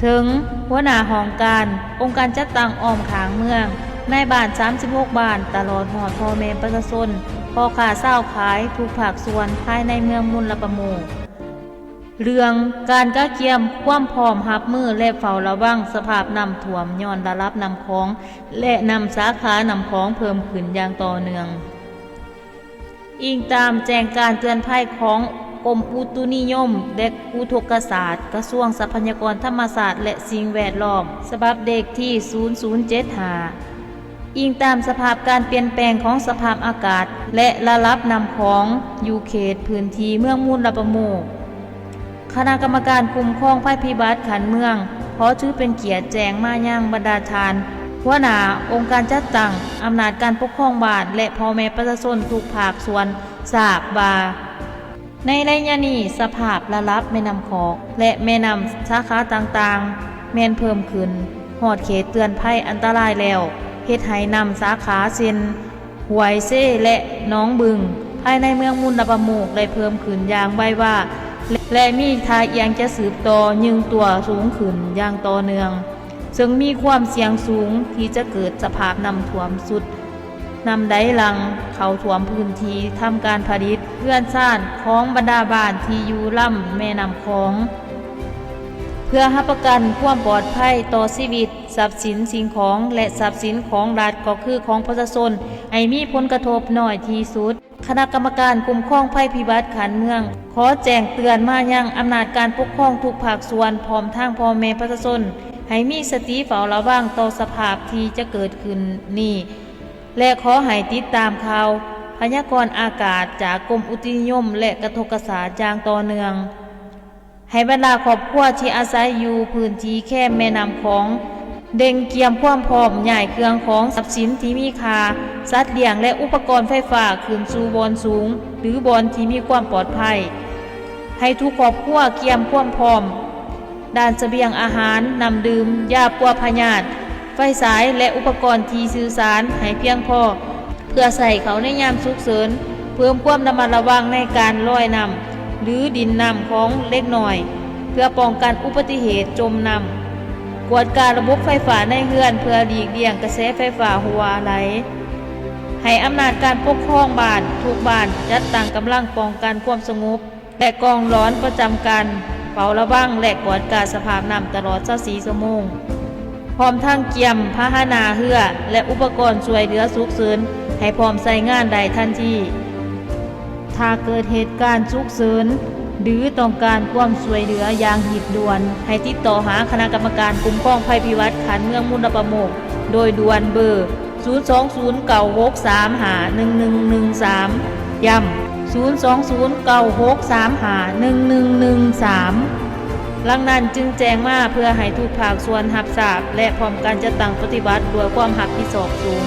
ເຖິງຫົວໜ້າຫ້ອງການ, ອົງການຈັດຕັ້ງອ້ອມຂ້າງເມືອງ, ນາຍບ້ານສາມສິບຫົກບ້ານ, ຕະຫຼອດຮອດພໍ່ແມ່ປະຊາຊົນ, ພໍ່ຄ້າຊາວຂາຍທຸກພາກສ່ວນພາຍໃນເມືອງມຸນລະປະໂມກ. ເລື່ອງການກະກຽມຄວາມພ້ອມຮັບມື ແລະ ເຝົ້າລະວັງສະພາບນ້ຳຖ້ວມຍ້ອນລະດັບນ້ຳຂອງ ແລະ ນ້ຳສາຂານ້ຳຂອງເພີ່ມຂຶ້ນຢ່າງຕໍ່ເນື່ອງ. ອີງຕາມແຈ້ງການເຕືອນໄພຂອງກົມອຸຕຸນິຍົມ ແລະ ອຸທົກກະສາດ, ກະຊວງຊັບພະຍາກອນທຳມະຊາດ ແລະ ສິ່ງແວດລ້ອມ ສະບັບເລກທີສູນສູນເຈັດຫ້າ. ອີງຕາມສະພາບການປ່ຽນແປງຂອງສະພາບອາກາດ ແລະ ລະດັບນ້ຳຂອງຢູ່ເຂດພື້ນທີ່ເມືອງມຸນລະປະໂມກ, ຄະນະກຳມະການຄຸ້ມຄອງໄພພິບັດຂັ້ນເມືອງ ຂໍຖືເປັນກຽດແຈ້ງມາຍັງບັນດາທ່ານຫົວໜ້າອົງການຈັດຕັ້ງ, ອຳນາດການປົກຄອງບ້ານ ແລະ ພໍ່ແມ່ປະຊາຊົນທຸກພາກສ່ວນຊາບວ່າ ໃນໄລຍະນີ້ ສະພາບລະດັບແມ່ນ້ຳຂອງ ແລະ ແມ່ນ້ຳສາຂາຕ່າງໆ ແມ່ນເພີ່ມຂຶ້ນຮອດເຂດເຕືອນໄພອັນຕະລາຍແລ້ວ, ເຮັດໃຫ້ນ້ຳສາຂາເຊັ່ນ ຫ້ວຍເຊ ແລະ ໜອງບຶງ ພາຍໃນເມືອງມຸນລະປະໂມກໄດ້ເພີ່ມຂຶ້ນຢ່າງໄວວາ ແລະ ມີທ່າອ່ຽງຈະສືບຕໍ່ຍຶ່ງຕົວສູງຂຶ້ນຢ່າງຕໍ່ເນື່ອງ, ເຊິ່ງມີຄວາມສ່ຽງສູງທີ່ຈະເກີດສະພາບນ້ຳຖ້ວມຊຸດ ນ້ຳໄຫຼຫຼັ່ງເຂົ້າຖ້ວມພື້ນທີ່ທຳການຜະລິດເຮືອນຊານຂອງບັນດາບ້ານທີ່ຢູ່ລຳແມ່ນ້ຳຂອງ. ເພື່ອຮັບປະກັນຄວາມປອດໄພຕໍ່ຊີວິດ, ຊັບສິນ, ສິ່ງຂອງ ແລະ ຊັບສິນຂອງລັດ ກໍຄືຂອງປະຊາຊົນ ໃຫ້ມີຜົນກະທົບໜ້ອຍທີ່ສຸດ, ຄະນະກຳມະການຄຸ້ມຄອງໄພພິບັດຂັ້ນເມືອງ ຂໍແຈ້ງເຕືອນມາຍັງອຳນາດການປົກຄອງທຸກພາກສ່ວນ ພ້ອມທັງພໍ່ແມ່ປະຊາຊົນ ໃຫ້ມີສະຕິເຝົ້າລະວັງຕໍ່ສະພາບທີ່ຈະເກີດຂຶ້ນນີ້ ແລະ ຂໍໃຫ້ຕິດຕາມຂ່າວພະຍາກອນອາກາດຈາກກົມອຸຕຸນິຍົມ ແລະ ກະທົກກະສາດຢ່າງຕໍ່ເນື່ອງ. ໃຫ້ບັນດາຄອບຄົວທີ່ອາໄສຢູ່ພື້ນທີ່ແຄມແມ່ນ້ຳຂອງ ເລັ່ງກຽມຄວາມພ້ອມຍ້າຍເຄື່ອງຂອງ, ຊັບສິນທີ່ມີຄ່າ, ສັດລ້ຽງ ແລະ ອຸປະກອນໄຟຟ້າຂຶ້ນສູ່ບ່ອນສູງ ຫຼື ບ່ອນທີ່ມີຄວາມປອດໄພ. ໃຫ້ທຸກຄອບຄົວກຽມຄວາມພ້ອມ ດ້ານສະບຽງອາຫານ, ນ້ຳດື່ມ, ຢາປົວພະຍາດ, ໄຟສາຍ ແລະ ອຸປະກອນທີ່ສື່ສານໃຫ້ພຽງພໍ ເພື່ອໃຊ້ເຂົ້າໃນຍາມສຸກເສີນ, ເພີ່ມຄວາມລະມັດລະວັງໃນການລອຍນ້ຳ ຫຼື ດິນນ້ຳຂອງເດັກນ້ອຍ ເພື່ອປ້ອງກັນອຸບັດຕິເຫດຈົມນ້ຳ, ກວດກາລະບົບໄຟຟ້າໃນເຮືອນ ເພື່ອຫຼີກລ່ຽງກະແສໄຟຟ້າຮົ່ວໄຫຼ. ໃຫ້ອຳນາດການປົກຄອງບ້ານທຸກບ້ານຈັດຕັ້ງກຳລັງປ້ອງກັນຄວາມສະຫງົບ ແລະ ກອງຫຼອນປະຈຳການເຝົ້າລະວັງ ແລະ ກວດກາສະພາບນ້ຳຕະຫຼອດຊາວສີ່ຊົ່ວໂມງ, ພ້ອມທັງກຽມພາຫະນະເຮືອ ແລະ ອຸປະກອນຊ່ວຍເຫຼືອສຸກເສີນໃຫ້ພ້ອມໃຊ້ງານໄດ້ທັນທີ. ຖ້າເກີດເຫດການສຸກເສີນ ຫຼື ຕ້ອງການຄວາມຊ່ວຍເຫຼືອຢ່າງຮີບດ່ວນ, ໃຫ້ຕິດຕໍ່ຫາຄະນະກຳມະການຄຸ້ມຄອງໄພພິບັດຂັ້ນເມືອງມຸນລະປະໂມກໂດຍດ່ວນເບີ ສູນສອງສູນເກົ້າຫົກສາມຫ້າໜຶ່ງໜຶ່ງໜຶ່ງສາມ, ຢ້ຳ ສູນສອງສູນເກົ້າຫົກສາມຫ້າໜຶ່ງໜຶ່ງໜຶ່ງສາມ. ຫຼັງນັ້ນຈຶ່ງແຈ້ງມາເພື່ອໃຫ້ທຸກພາກສ່ວນຮັບຊາບ ແລະ ພ້ອມກັນຈັດຕັ້ງປະຕິບັດດ້ວຍຄວາມຮັບຜິດຊອບສູງ.